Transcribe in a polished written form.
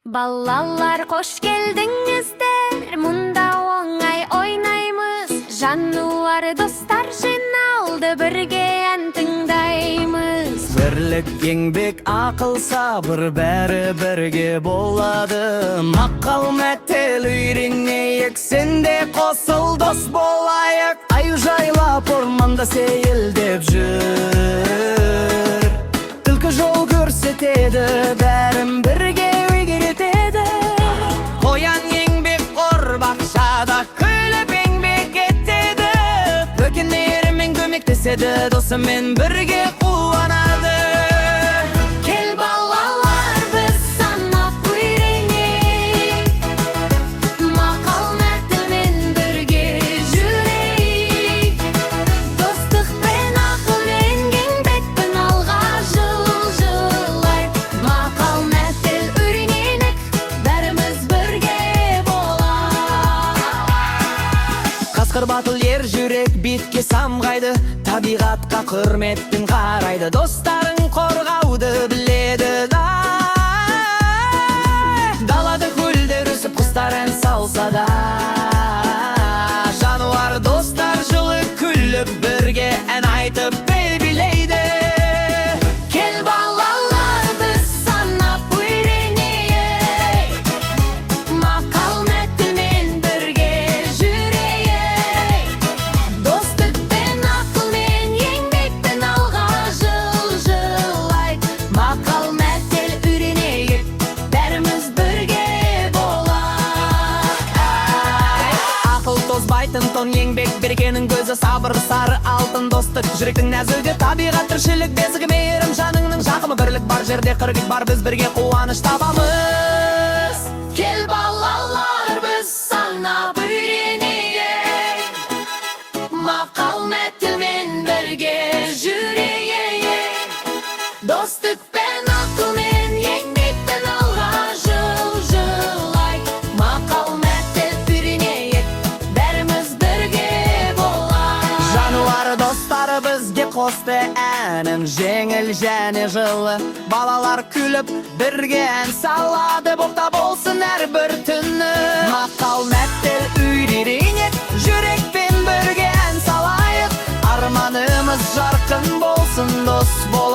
Балалар, қош келдіңіздер! Мұнда оңай ойнаймыз. Жануар достар жиналды, бірге ән тыңдаймыз. Бірлік, еңбек, ақыл, сабыр, бәрі бірге болады. Мақал мәтел үйренейік, сен де қосыл, дос болайық. Аю жайлап орманда сейілдеп жүр. Түлкі жол көрсетеді, бәрін бірге үйретеді. Қоян еңбекқор, бақшада күліп еңбек етеді. Бөкен мейіріммен көмектеседі, досымен бірге қуанады. Кел, балалар, біз санап үйренейік. Мақал мәтелмен бірге жүрейік. Достықпен, ақылмен, еңбекпен алға жылжылайық. Мақал мәтел үйренейік, бәріміз бірге болайық. Қасқыр батыл, ер жүрек, битке самғайды. Табиғатқа құрметпен қарайды, достарын қорғауды біледі. Далада гүлдер өсіп, құстар ән салса да, жануар достар жылы күліп, бірге ән айтып, билейді. Кел, балалар, біз санап үйренейік. Мақал мәтелмен бірге жүрейік. Достықпен, ақылмен, еңбекпен алға жылжылайық. Мақал мәтел үйренейік, бәріміз бірге болайық. Ақыл тозбайтын тон, еңбек берекенің көзі, сабыр сары алтын, достық жүректің нәзігі, табиғат тіршілік бесігі, мейірім жаныңның жақымы. Бірлік бар жерде қырық бар, біз бірге қуаныш табамыз. Кел, балалар, біз санап үйренейік. Мақал мәтелмен бірге жүрейік. Достықпен, ақылмен, еңбекпен алға жылжылайық. Мақал мәтел үйренейік, бәріміз бірге болайық. Жануар достары бізге қосты әнін, жеңіл және жылы. Балалар күліп бірге ән салады, боқта болсын әрбір түні. Мақал мәтел үйренейік, жүрекпен бірге ән салайық. Арманымыз жарқын болсын, дос бол.